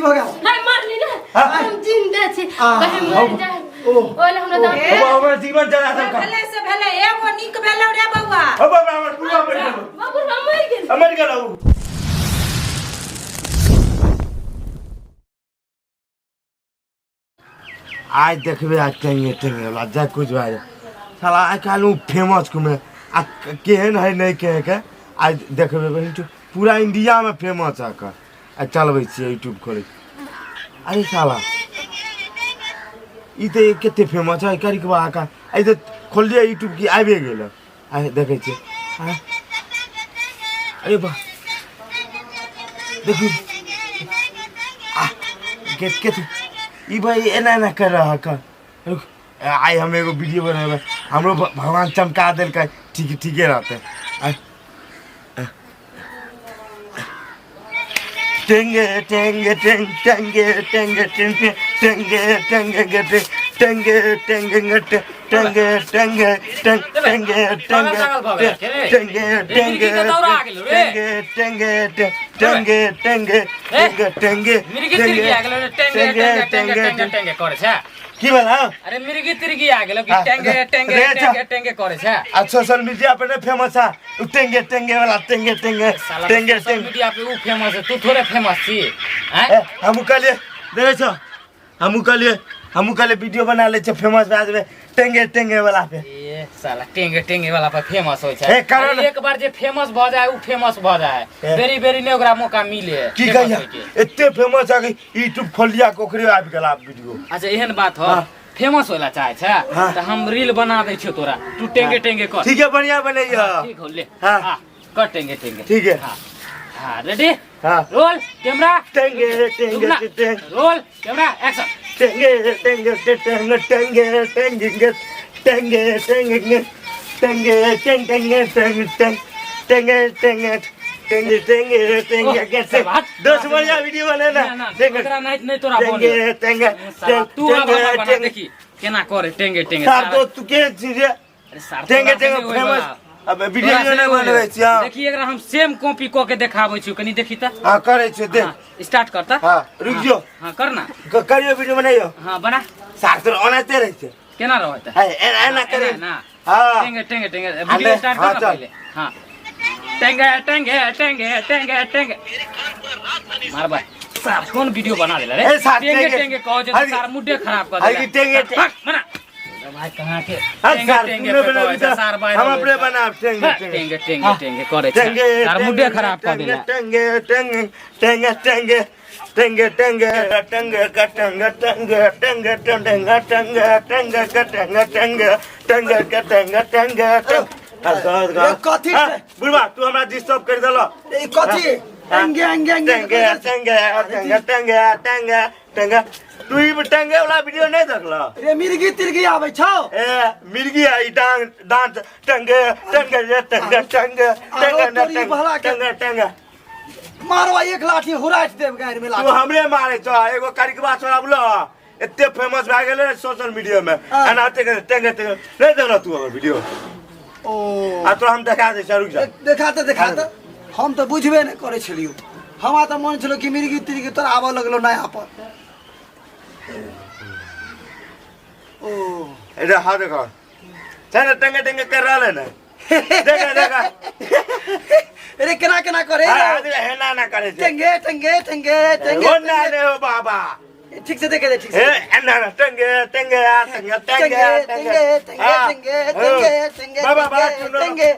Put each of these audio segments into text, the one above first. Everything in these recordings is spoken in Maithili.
की भऽ गेल? हाय मरली ना। हाँ। हम जिंदा छी। आ, कहीं मर जाए। ओ। ओला हमरा दाँत ओ हमर जीवन जरा सब भेलै से भेलै, एगो नीक भेलौ रे बौआ। ओ बाबा, हमर पूरा मरि गेल। बाबू हम मरि गेल। मरि गेल उ। आज देखबे आज टेंगे टेंगे वाला जा कुछ भाई साला आइ काल्हि उ फेमस घूमे आ केहन है नहीं केहन के आज देखबे बहिन तू पूरा इंडिया में फेमस है कर आ चलबै छियै यूट्यूब खोलै। अरे साला ई तऽ कते फेमस है करिकबा का आई तऽ खोललियै यूट्यूब की आबिए गेल। आइ देखै छियै। आँय। अरे वाह, देखू आ के के ई भाई एना एना कर रहा कर। रुक, आइ हम एगो वीडियो बनेबै, हमरो भगवान चमका देलकै। ठीक ठीके रहतै। आइ टेंगे टेंगे टेंग टेंगे टेंगे टेंगे टेंगे टेंगे टेंगे टेंगे टेंगे टेंगे टेंगे टेंग टेंगे टेंगे टेंगे टेंगे टेंगे टेंगे टेंगे टेंगे टेंगे टेंगे मिर्गी तिर्गी आ गेलो रे, टेंगे टेंगे टेंगे टेंगे टेंगे करे छै। की भेल? हँ? अरे मिर्गी तिर्गी आ गेलो कि हाँ, टेंगे टेंगे रे, अच्छा। टेंगे टेंगे करे छै? आ सोशल मीडिया पर नहीं फेमस है उ टेंगे टेंगे वाला टेंगे टेंगे साला टेंगे सोशल टेंगे मीडिया पे ऊ फेमस है, तू थोड़े फेमस छी। हैं? ए, हमहूँ कहलिए देखै छौ, हमहूँ कहलिए वीडियो बना लै छियै, फेमस भए जेबै टेंगे टेंगे वाला पे। ए साला टेंगे टेंगे वाला पर फेमस होइ छै। ए, कारण- अरे एक बार जे फेमस भ जाए ऊ फेमस भ जाए, ए। बेरी बेरी ने ओकरा मौका मिले की फेमस कहिया होइके। एते फेमस है कि यूट्यूब खोलिया के ओकरे आबि गेल आब वीडियो। अच्छा एहन बात हो? हाँ। फेमस होला चाहे छै? हाँ। तऽ हम रील बना दै छियौ तोरा, तू टेंगे टेंगे कर। ठीक है, बढ़िया बनैया। हाँ, ठीक हो ले। हाँ। हाँ, कर टेंगे टेंगे। ठीक है। हाँ हाँ, रेडी? हाँ। Roll camera. टेंगे टेंगे टेंग रोल कैमरा एक्शन। टेंगे टेंगे टेंगे टेंगे टेंगे टेंगे टेंगे टेंगे टेंग टेंगे टेंग टेंग टेंगे टेंगे टेंगे टेंगे टेंगे टेंगे। दोस्त बढ़िया वीडियो बने ना। ना टेंगे ओकरा नहीं नहीं तोरा बोले टेंगे टेंगे साला तू अब हमर बना टेंगे। देखी केना करे टेंगे टेंगे। सार साला। तो तू के छी रे? अरे सार टेंगे तोरा से टेंगे नहीं होय फेमस वाला। अब वीडियो तोरा से नहीं होय। बनबै छी। हाँ। देखी एकरा हम सेम कॉपी क के देखाबै छी, कनी देखी त। हाँ करै छी, देख। हाँ, स्टार्ट करता। हाँ रुक जो। हाँ कर ना। करियो, वीडियो बनाइयो। हाँ बना। सार तो ओनाते रहै छै। केना रहत? है एना एना करे। एना ना। हाँ। टेंगे टेंगे टेंगे हाँ, वीडियो स्टार्ट हाँ, कर ना चल। पहले। हाँ टेंगे टेंगे टेंगे टेंगे टेंगे मार भाई सार कौन वीडियो बना देला रे? ए, सार, टेंगे टेंगे। टेंगे कहो जे अरे- सार मुड्डे खराब कर अरे देला। टेंगे- हट, बना भाई कहाँ के हाँ, टेंगे सार, टेंगे तूने पे बना कहै छै, दिया। सार बाहर हम होइ अपने छै। बनाब टेंगे हाँ, टेंगे। टेंगे टेंगे टेंगे करे छै। टेंगे सार मुड्डे खराब कर देला। टेंगे टेंगे टेंगे टेंगे टेंगे टेंगे टेंगे का टेंगे टेंगे टेंगे टेंगे टेंगे टेंगे का टेंगे टेंगे टेंगे का टेंगे टेंगे टेंगे। ए, कथी हाँ, छै? बुढ़वा तू हमरा डिस्टर्ब कर देलो। ए कथी टेंगे टेंगे टेंगे टेंगे टेंगे टेंगे टेंगे टेंगे। तू ई टेंगे वाला वीडियो नहीं देखल? रे मिर्गी तिर्गी आबै छौ? ए मिर्गी आई डांस डांस टेंगे टेंगे रे टेंगे टेंगे आरो टेंगे तोरी भला के- टेंगे टेंगे। मारवा एक लाठी हुराटि देब गाड़ि में तू लाठी। हमरे मारे छौ। एगो करिकबा छोरा बोलो एते फेमस भए गेलै सोशल मीडिया में। हाँ। एना टेंगे टेंगे टेंगे नहीं देखल तू हमर वीडियो? ओ आ तोरा हम देखा दै छियै, रुक जा। देखा तऽ देखा तऽ, हम तऽ बुझबे नहि करै छलियौ। हमरा तऽ मन छलो कि मिर्गी तिर्गी तोरा आबऽ लगलो नया पर। ओ इधर हाँ देखो छै ने टेंगे टेंगे कर रहल है ने, देखा देखा। अरे केना केना करे? अरे एना ना करे छै। टेंगे टेंगे टेंगे टेंगे। ओ ना रे ओ बाबा। ठीक से देखे दे, ठीक से। ए एना ना टेंगे टेंगे आ टेंगे टेंगे टेंगे टेंगे हाँ। टेंगे टेंगे टेंगे बाबा बाबा टेंगे सुनो। टेंगे।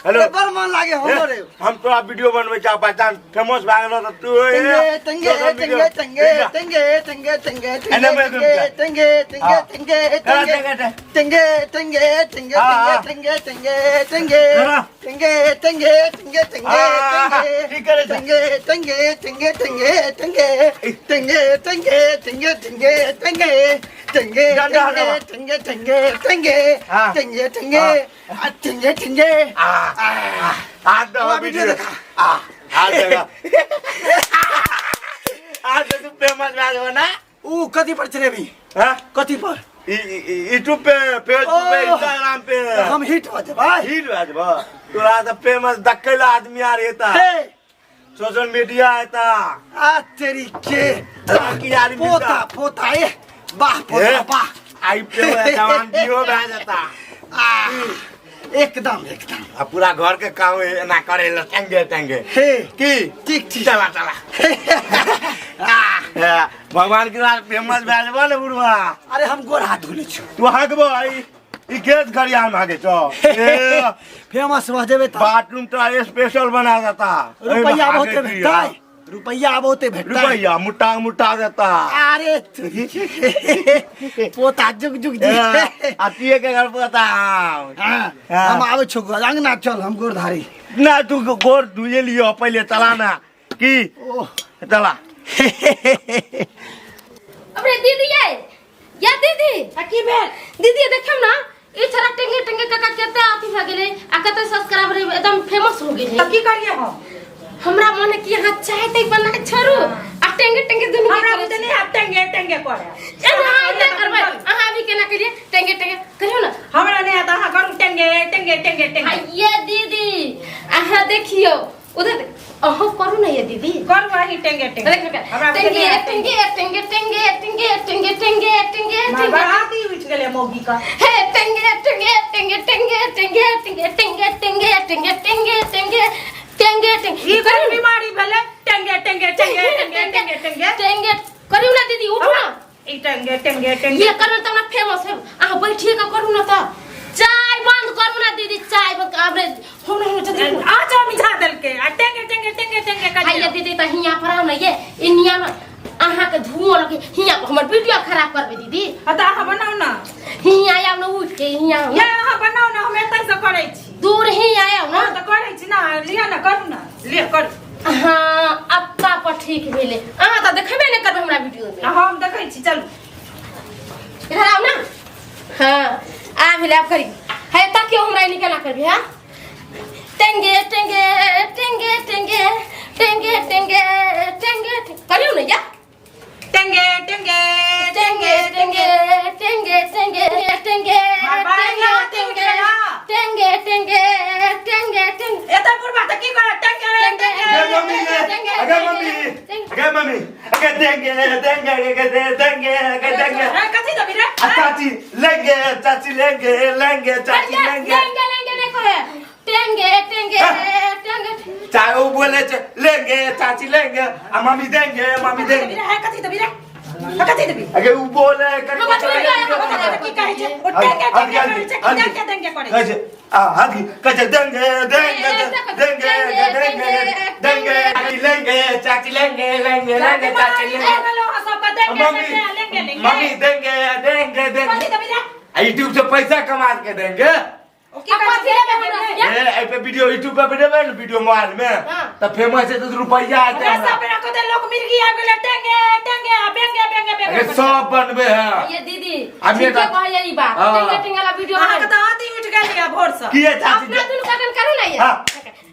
हेलो। अरे बड़ मन लागे हमरो रे। हम तोरा वीडियो बनबै छी पहचान फेमस भए गेलो तऽ तू टेंगे टेंगे टेंगे टेंगे टेंगे टेंगे टेंगे एना में टेंगे टेंगे टेंगे हाँ। टेंगे हाँ, टेंगे टेंगे, टेंगे टेंगे टेंगे हाँ, हाँ। टेंगे टेंगे टेंगे हाँ। टेंगे टेंगे टेंगे टेंगे हाँ, हाँ, टेंगे ठीक करे छै। टेंगे टेंगे टेंगे टेंगे टेंगे टेंगे टेंगे टेंगे टेंगे टेंगे टेंगे डंडा टेंगे हटावा। टेंगे टेंगे टेंगे हाँ। टेंगे टेंगे हाँ। आ टेंगे टेंगे। आ आ तोरा वीडियो देखा। आ आ देखा आ तो तू फेमस भए जेबो ना। ऊ कथी पर चलेबी? हाँ? कथी पर? यूट्यूब पे, फेसबुक पे, ओह। इंस्टाग्राम पे हम हिट भऽ जेबै। हिट भए जेबो। तोरा तऽ फेमस देखै ला आदमी आ रहे ता। हे सोशल मीडिया है ता आ तेरी के ताकि यार पोता पोता ए वाह पोता वाह आई पे जवान दियो भए जाता आ एकदम एकदम आ पूरा घर के काम एना करे ला टंगे टंगे हे की ठीक ठीक चला चला आ, ए, भगवान के राज फेमस भए जेबो ने बुढ़वा अरे हम गोर हाथ धोले छु तू हाकबो आई ई गैस घड़िया में हाके छो ए, फेमस भऽ जेबै तऽ बाथरूम तो स्पेशल बना देता रुपैया बहुते भेटतै रुपैया बहुते भेटतै रुपैया मुटा मुटा देता अरे पोता जुग जुग जी अतिए के घर पोता हाँ, हम आबै छौ घर अंगना चल हम गोरधारी ना तू गोर धुए लियो पहले चला ना की ओह चला अरे दीदी ये या दीदी आ की भेल दीदी देखियौ ना ई छोरा टेंगे टेंगे काका केते अथी भऽ गेलै आ कते सब्सक्राइबर एकदम फेमस हो गेलै तऽ की करिए हम हमरा मन है कि यहाँ चाय ताय बना छोड़ू आ टेंगे टेंगे दुनू के हमरा करै बुते छी। नहीं आब टेंगे टेंगे करे ए ना एना करबै अहाँ भी केना करिए टेंगे टेंगे करियौ ना हमरा नहीं आता अहाँ करू टेंगे टेंगे टेंगे आ टेंगे ये दीदी अहाँ देखियौ उधर अहाँ करू ना ये दीदी करू अहीं टेंगे टेंगे देख हमरा बुते टेंगे नहीं आब टेंगे टेंगे टेंगे टेंगे टेंगे टेंगे टेंगे मार टेंगे बराती उठि गेलै मौगी का हे टेंगे टेंगे टेंगे टेंगे टेंगे टेंगे टेंगे टेंगे टेंगे टेंगे टेंगे टेंगे टेंगे ई कोन बीमारी भेलै टेंगे टेंगे टेंगे टेंगे टेंगे टेंगे टेंगे करियौ ना दीदी उठू ना ई टेंगे टेंगे टेंगे ये करू तब ना फेमस है अहाँ बैठिए के करू ना त चाय बंद करू ना दीदी चाय बंद आबरे हम ना हम जल्दी आ जाओ मिझा देलकै आ टेंगे टेंगे टेंगे टेंगे आइए करिए दीदी त हियां पर आउ ना ये इनिया में अहाँ के धुआं लगे हियां पर हमर वीडियो खराब करबे दीदी आ तऽ अहाँ बनाउ ना हियां आउ ना उठ के हियां आउ या ना अहाँ बनाउ ना हम एतै से करै छी दूर ही आउ ना हँ तऽ करै छी ना लिअ ना करू ना लिअ करू हाँ अत्ता पर ठीक भेले अहाँ तऽ देखबे नहि करबै हमरा वीडियो में आ हम देखै छी चलू इधर आओ ना हाँ आ भेले आब करी है ताकियो हमरा एनी केना करबी हाँ टेंगे टेंगे टेंगे टेंगे टेंगे टेंगे टेंगे करियो ना या टेंगे टेंगे टेंगे टेंगे टेंगे टेंगे टेंगे टेंगे टेंगे टेंगे टेंगे टेंगे एतऽ बुढ़बा तऽ की करत टेंगे टेंगे अगे मम्मी अगे मम्मी अगे मम्मी अगे देंगे देंगे अगे दे देंगे अगे देंगे ए, कथी देबी रे आ चाची लेंगे चाची लेंगे लेंगे चाची लेंगे टेंगे लेंगे नहीं कहे टेंगे टेंगे टेंगे चाहे वो बोले लेंगे चाची लेंगे आ मम्मी देंगे मम्मी देंगे रे कथी देबी रे कथी देबी अगे वो बोले कर हम बचबे बता की कहै छै ओ टेंगे टेंगे करै छै की देंगे देंगे करै छै कैसे आ हाथ कैसे देंगे देंगे देंगे देंगे देंगे चाची लेंगे चाची लेंगे लेंगे लेंगे चाची लेंगे मम्मी मम्मी देंगे देंगे देंगे यूट्यूब से पैसा कमा के देंगे ए ए पे वीडियो यूट्यूब पे देबै ने वीडियो मोबाइल में हाँ। त फेमस है तो रुपया आते रे सब रखो दे लोग मिर्गी आ गेले टेंगे टेंगे आ बेंगे बेंगे बेंगे अरे सब बनबे है ये दीदी आ ठीके मेरा- कहैया ई बात हाँ। टेंगे टेंगे वाला वीडियो अहाँ के तऽ आदि उठि गेल या भोर से किए चाची अपना दुनू कटन करू ना ये हाँ।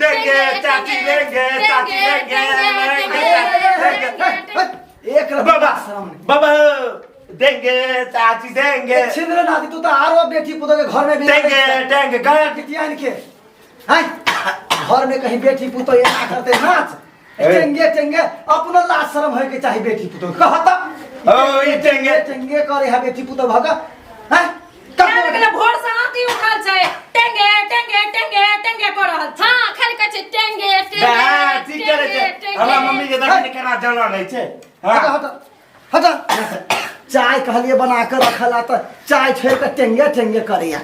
देंगे चाची लेंगे चाची लेंगे लेंगे लेंगे एक रत्ती बाबा शरम नहीं। बाबा देंगे चाची देंगे छिंद्र नाती तू तो आरो बेटी पुतो के घर में भी देंगे देंगे गए पिटियान के हैं घर में कहीं बेटी पुतो एना करते नाच ए। टेंगे टेंगे अपनो लाज शरम होय के चाही बेटी पुतो कहता ओ, ई टेंगे। टेंगे करे है बेटी पुतो भग हैं क्या लगले भोर से आदि उठल छै टेंगे टेंगे टेंगे टेंगे कर रहल छै हाँ खाली कहै छै टेंगे बा, टेंगे ठीक करे छै हमरा मम्मी के देखने केना जाना नहीं छै हट हाँ हट हट चाय कहलिए बना के रखला त चाय छोड़ के टेंगे टेंगे करैया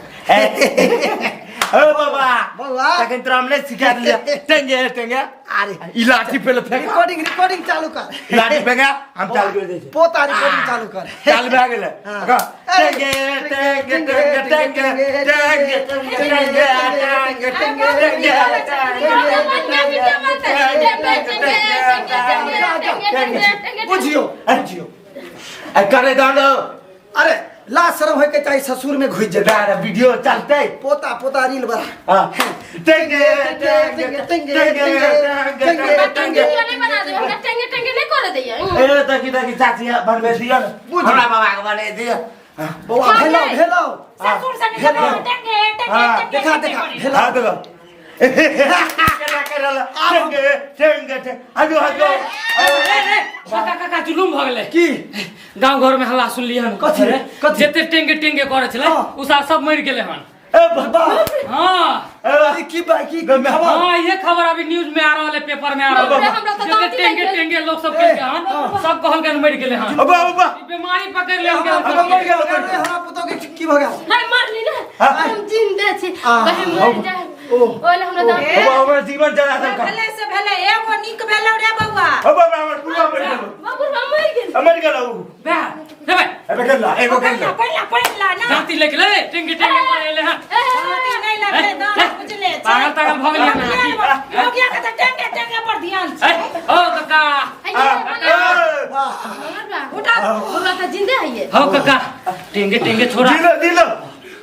ओ बाबा बौआ। तखन तोरा हम नहीं सिखा दिलियै टेंगे टेंगे अरे ई लाठी पहले फेंक रिकॉर्डिंग रिकॉर्डिंग चालू कर ई लाठी फेंका हम चालू कर दै छै पोता रिकॉर्डिंग चालू कर चालू भए गेलै हाँ। टेंगे टेंगे टेंगे टेंगे टेंगे टेंगे टेंगे टेंगे टेंगे बुझियो बुझियो आ करे दो अरे लाज शरम होय के चाही ससुर में घुस जेतै ना वीडियो चलते पोता पोता रील बना हाँ टेंगे टेंगे टेंगे टेंगे टेंगे वीडियो नहीं बना दे हमरा टेंगे टेंगे नहीं करे दैया ए देखी देखी चाची बनबे दियो ने हमरा बाबा के बने दियो बौआ भेलौ भेलौ ससुर संगे टेंगे टेंगे हाँ। टेंगे देखा देखा भेलौ हाँ देखो केना करल टेंगे टेंगे टेंगे हजो हजो। ए, ए, काका काका, जुलुम भऽ गेलै। की? गांव घर में हल्ला सुनलियै हन। कथी रे? कथी? जते टेंगे टेंगे करै छलै हाँ। उ सार सब मरि गेलै हन। ए बाबा। हाँ। ए ई की बा की खबर? हाँ, ये खबर अभी न्यूज में आ रहल है, पेपर में आ रहल बाप रे, है। हमरा तऽ जते दाँती टेंगे लागि गेल। टेंगे लोग सब केलकै हन, सब कहलकै हन मरि गेलै हन। अबा अबा। ई बीमारी पकड़ि लेलकै हन अबा सबके। मरि गेल। अरे, हमरा पुतोह के की भऽ गेल? हाय, मरली ना। हाँ। हम जिंदा छी। आ, कहीं मर जाए ओ। ओले हमरा दाँत। ए, अबा हमरा जीवन जरा सब का। भेलै से भेलै, एगो नीक भेलौ रे बौआ। अबा हमर पूरा मरि गेल। बाबू, हम मरि गेल। मरि गेल उ। बे रे बे। अबे गेल एगो गेल। पढ़ला पढ़ला पढ़ला ना। दाँती लेके ले टेंगे टेंगे करे एलै हन। दाँती नहि लगलै, दाँत बुझले छै। पागल तागल भऽ गेलियै हन की? योगिया के तऽ टेंगे टेंगे पर ध्यान छै। ए, ओ काका। उठा, हमरा तऽ जिंदा है। हौ काका, टेंगे टेंगे छोड़ा। दिलो दिलो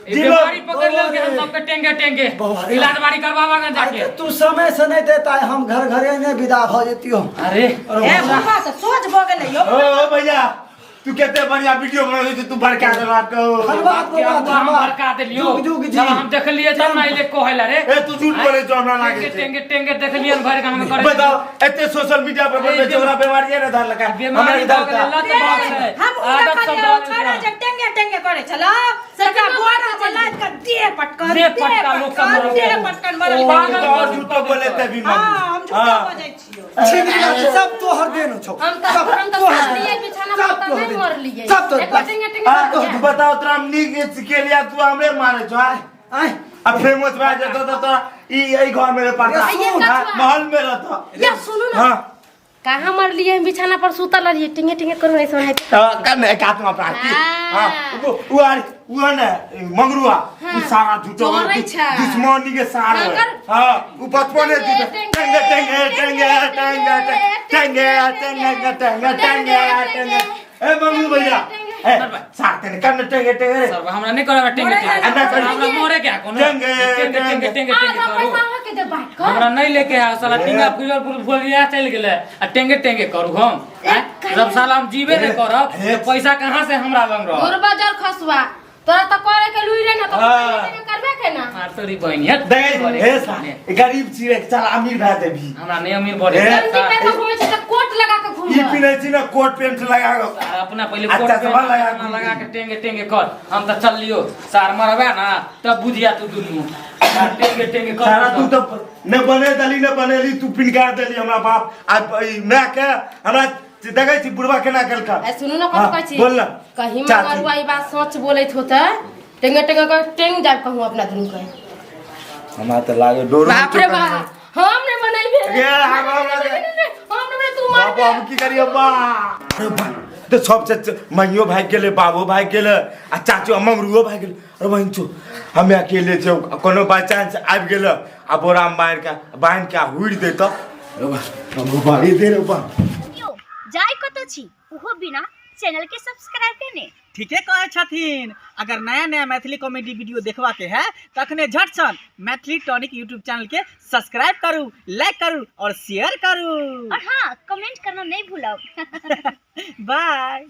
ई दिलो। बीमारी पकड़ लेलकै हन सबके टेंगे टेंगे। बौआ रे। इलाज बारी करवावा गन आइ जाके। तऽ तू समय से नहि देता, हम घर घरे नहि विदा भऽ जैतियो। अरे। ए बाबा, तऽ सोझ भऽ गेलै यौ। ओ भैया, तू कते बढ़िया वीडियो बनबै छी, तू बड़का देला कहो। धन्यवाद के बौआ, हम धन्यवाद। भड़का देलियो। जुग जुग जी। जब हम देखलियै तब ना अइले कहै ला रे। ए, तू झूठ बोले छौ, हमरा लागे टेंगे छै। टेंगे टेंगे देखलियै भरि गाम में करे। बताओ, एते सोशल मीडिया पर बनबै छै, ओकरा बीमारी ने धरलकै? हमरा बीमारी के भऽ धरता। गेलै, लत भऽ गेलै। हम ओ आदत सब देखलियै, भऽ ओ छोड़ा गेलै। जे टेंगे टेंगे करै छलौ, तकरा बोरा पर लादि कऽ देह पटकन, देह देह पटका लोक सब पटकन, मरल। देह पटकन मरल। पागल। तो और झूठो बोले ते भी। हाँ, हम झूठो बजै छियौ। छिन गेल, सब तोहर देन छौ। हम तऽ सब हम तऽ तोहर सुतलियै बिछाना सब पर तऽ तोहर नहि देन। मरलियै। सब तोहर। एको टेंगे टेंगे हाँ, मर तो गया। बताओ, तोरा हम नीक के लिया तू हमरे मारे छौ आय? आँय। आ फेमस भए जेतौ तऽ तोरा ई एहि घर में पड़ता। ये कछुआ। महल में रहता। या सुनू ना। हाँ। कहाँ मरलियै? हम बिछाना पर सुतल रहियै, टेंगे टेंगे करू नहीं सुनाइ। तऽ कन एक हाथ में अपना की। हाँ। हाँ, वो आर वो ने मंगरुआ हाँ। उ सारा झूठो जोड़ै छै। दुश्मनी के सार है। हाँ, हाँ, उ बचपने टेंगे, टेंगे टेंगे टेंगे टेंगे टेंगे टेंगे टेंगे टेंगे टेंगे। ए मंगरू भैया, ए साथ ने कन टेंगे टेंगे रे। सर, हमरा नहि करब टेंगे टेंगे। अन्ना करी। हमरा मरे के कोनो टेंगे, टेंगे टेंगे टेंगे टेंगे आधा करू। पैसा अहाँके दे बाँट कऽ। हमरा नहि लेके आयल साला टिंगा फुजल फुल फुलिया चलि गेलै आ टेंगे टेंगे करू हम आँय? जब साला हम जीबे नहि करब हे। तऽ पैसा कहाँ से हमरा लग रहत? गुरबा जर खसुआ, तोरा तऽ करे के लुइ रे ना तऽ हाँ। टेंगे करबे के ना। मार तोरी बहिन हट। देख करे हे के सा नहि। गरीब छी रे, चल अमीर भए जेबही। हमरा नहि अमीर बढ़े। हे। गंजी पहिर कऽ घुमै छै तऽ कोट लगा कऽ ई घुमबै। पिन्है छी ने कोट पेंट लगा कऽ। अपना पहिले आ कोट चश्मा पेंट लगा चश्मा लगा के टेंगे टेंगे कर। हम तऽ चललियो सार, मरबे ना तब बुझिया तू दुनू सार टेंगे टेंगे कर। सारा तू तऽ ने बने देली ने बनेली, तू पिनका देली हमरा बाप आ ई माय के। हमरा देखै छी बुढ़वा केना केलका। ए सुनू ना, कथी हाँ, कहै छी? बोल ना। कहीं चाची। मगरुआ ई बात सोच बोलैत होतै, टेंगे टेंगे कर टेंग जाब कहूँ अपना दुनू के। हमरा तऽ लागे डोरो। बाप रे बाप, हम नहीं बनैबे। गे, हम हम नहीं, तू बाप मारबे। हम की करियो बा? अरे बा, तऽ सब से मइयो भागि गेलै, बाबो भागि गेलै आ चाचो आ ममरुओ भागि गेलै। अरे बहिन छौ, हमे अकेले छियौ, कोनो बाई चांस आबि गेलै आ बोरामे मारि के बान्हि के आ हुड़ि देतौ। अरे बा, हमरो बाड़ी दे रे बा। यौ, जाय कतऽ छी ओहो बिना चैनल के सब्सक्राइब केने? ठीके कहै छथिन। अगर नया नया मैथिली कॉमेडी वीडियो देखबा के है तखने झटसन मैथिली टॉनिक यूट्यूब चैनल के सब्सक्राइब करू, लाइक करू और शेयर करू। और हाँ, कमेंट करना नहीं भूलब। बाय।